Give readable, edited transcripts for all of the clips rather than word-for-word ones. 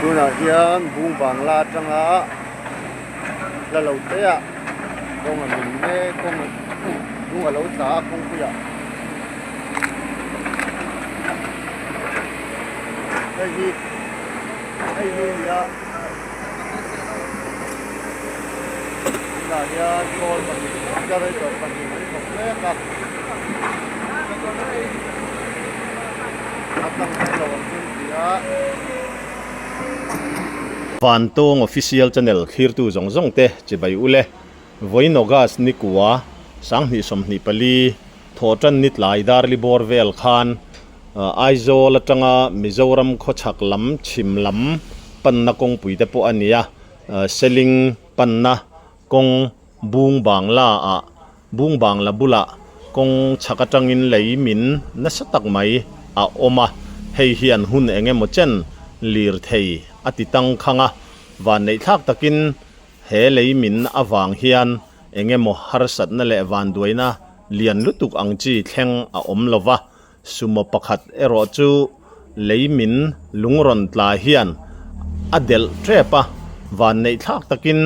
Tunah hian bung bangla atanga hla lo te ah kawng a min mek kawng lung a lo tla a kawngpuiah hei hi hei hi a ni a tunah hian kawl pahnih generator pahnih an thawk mek a a tlang mai lo ang chu an ti a. Vantawng Official Channel thlirtu zawng zawng te chibai ule. Vawiin August ni kua, 2024, thawhtan ni tlai Darli bawr vel khan Aizawl atanga Mizoram khawchhak lam chhim lam panna kawngpui te pawh a ni a, Seling panna kawng Bung Bangla ah Bung Bangla bulah kawng chhak atangin lei min nasa tak mai a awm a, hei hian hun eng emaw chen lirthei a ti tangkhang a, vanneihthlak takin He lei min avang hian eng emaw harsatna leh vanduaina lian lutuk ang chi thleng a awm lo va, sumo pakhat erawh chu lei min lung rawn tla hian a delh tep a, vanneih thlak takin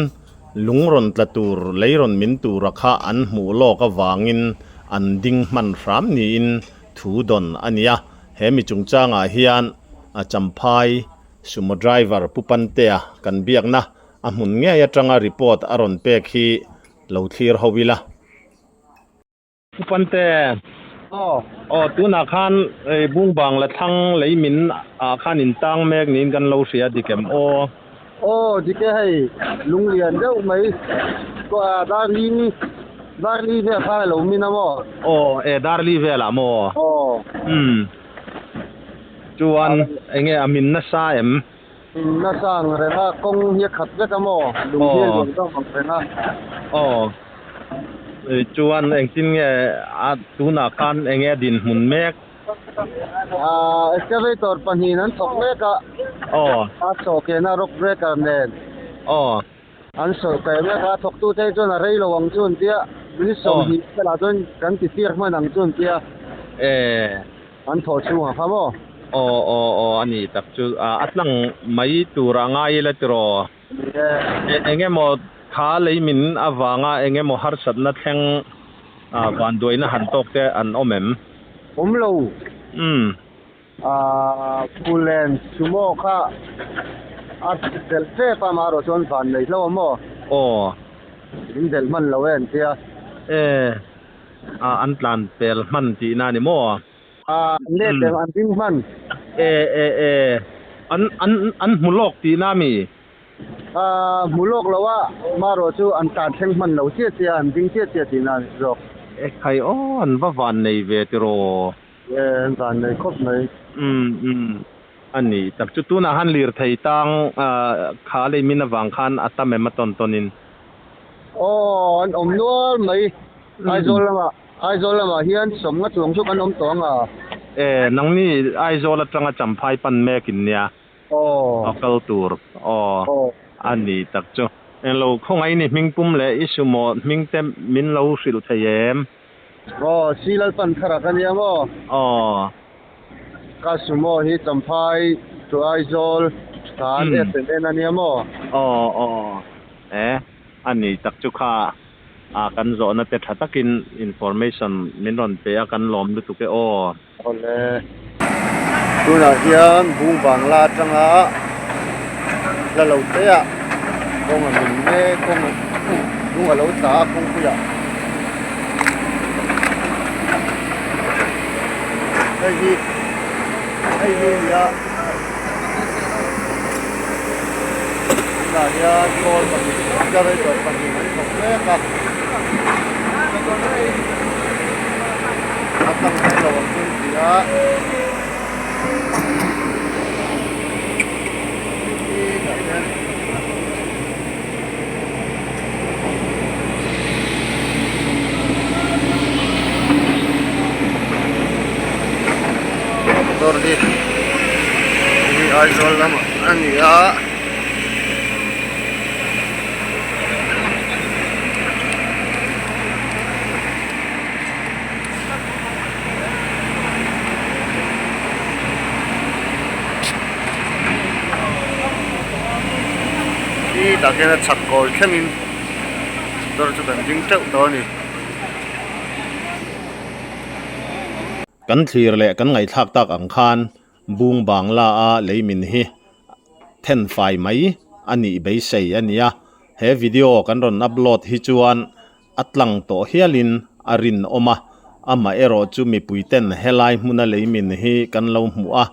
lung rawn tla tur lei rawn min tura kha an hmuh lawk avangin an ding hman hram niin thu dawn a ni a, he mi chungchangah hian a Champhai sumo driver Pu Pantea kan biakna A hmun ngei atanga report a rawn pek hi lo thlir ho ila. Pu Pante, Aw. Aw, tunah khan Bung Bangla thlang lei min ah khan in tang mek niin kan lo hria dik em aw? Aw, dik e hei, lunglian deuh mai Darli, Darli vel khan a lo min a maw? Aw, e Darli velah maw? Aw. Umm. Chuan enge a min nasa em? In nasa ang reng a, kawng hi a khat vek a maw? Lung hi a lian zawk ang reng a. Aw. Chuan engtin nge a tunah khan enge a dinhmun mek? Aaa excavator pahnihin an thawk mek a. Aw. A sawh kehna rock breaker nen. Aw. An sawh keh mek a, thawktute hi chuan a rei lo ang chu an tia, minute 20 velah chuan kan ti clear hman ang chu an tia. E. An thawh chhung a kha maw? Aw aw aw a ni tak chu a tlang mai tur a ngai ila tiraw? Ni e. Eng emaw kha lei min avanga eng emaw harsatna thleng vanduaina han tawk te an awm em? Awm lo. Umm. Phulen sumo kha a delh tep a amaherawh chuan van nei hlauh a maw? Aw. In delh hman lo e an tia. E. A an tlan pel hman tihna a ni maw? A let em an ding hman. E e e an an an hmu lawk tihna a mi? A hmu lawk lo a, marawh chu an tlan thleng hman lo chiah chiah a, an ding chiah chiah tihna a ni zawk. E khai aw an va van nei ve tiraw? E an van nei khawp mai. Umm umm a ni tak chu tunah han lirthei tang kha lei min avang khan a tam em a tawn tawn in? Aw an awm nual mai. Aizawl lamah Aizawl lamah hian sawmnga chuang chu kan awm tawh ang a. E, nangni Aizawl atanga Champhai pan mek in nia. Aw. A kal tur. Aw. Aw. A ni tak chu. Englo khawngaih ni hmingpum leh i sumaw hming te min lo hrilh thei em? Aw, si Lalpan thar a ka nia maw? Aw. Ka sumaw hi Champhai to Aizawl tlan SNN a nia maw? Aw, aw. E, a ni tak chu kha. A kan zawhna te tha takin information min rawn pe a kan lawm lutuk e aw. Awle. Tunah hian Bung Bangla atanga hla lo te ah kawng a min mek kawng lung a lo tla a kawngpuiah hei hi hei hi a ni a. Tunah hian kawl pahnih generator pahnih an thawk mek a a tlang mai lo ang chu an ti a motor hi hei Aizawl lamah a ni a. Khitah khian a chhak kawi thlengin motor chu kan ding teuh tawh a ni. Kan thlir leh kan ngaihthlak tak ang khan Bung Bangla a lei min hi then fai mai a nih beisei a nia. He video kan rawn upload hi chuan a tlang tawh hialin a rinawm a, amaherawh chu mipui ten helai hmuna lei min hi kan lo hmuh a,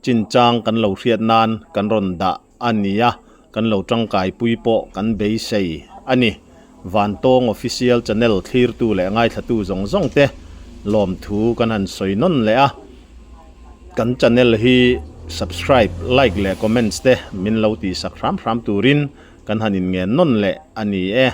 chinchang kan lo hriat nan kan rawn dah a nia, kan lo tangkaipui pawh kan beisei a ni. Vantawng Official Channel thlirtu leh ngaithlatu zawng zawng te lawmthu kan han sawi nawn leh a, kan channel hi subscribe, like leh comments te min lo tihsak hram hram turin kan han inngen nawn leh a ni e.